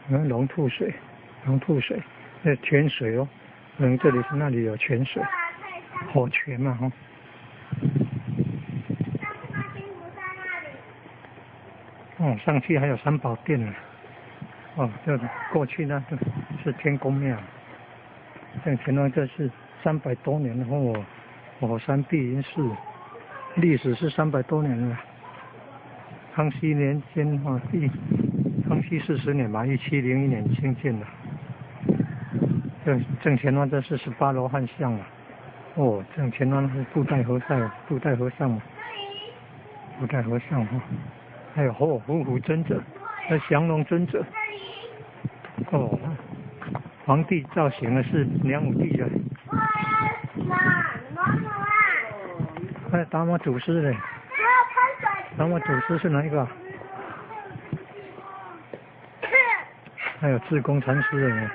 龍吐水，龍吐水，那泉水哦，這裡是那裡有泉水，火泉嘛吼。那金菩薩那裡。哦，上去還有三寶殿呢。哦，這過去呢是天公廟。正前方這是300多年的哦，火山碧雲寺，歷史是300多年了。康熙年間哈，康熙40年嘛，1701年興建的。正正前方這是十八羅漢像嘛。哦，正前方是布袋和尚，布袋和尚嘛，布袋和尚哈。還有哦，虎虎尊者，那降龍尊者。哦，皇帝造型的是梁武帝的。哎，達摩祖師嘞。達摩祖師是哪一個？還有智功禪師的。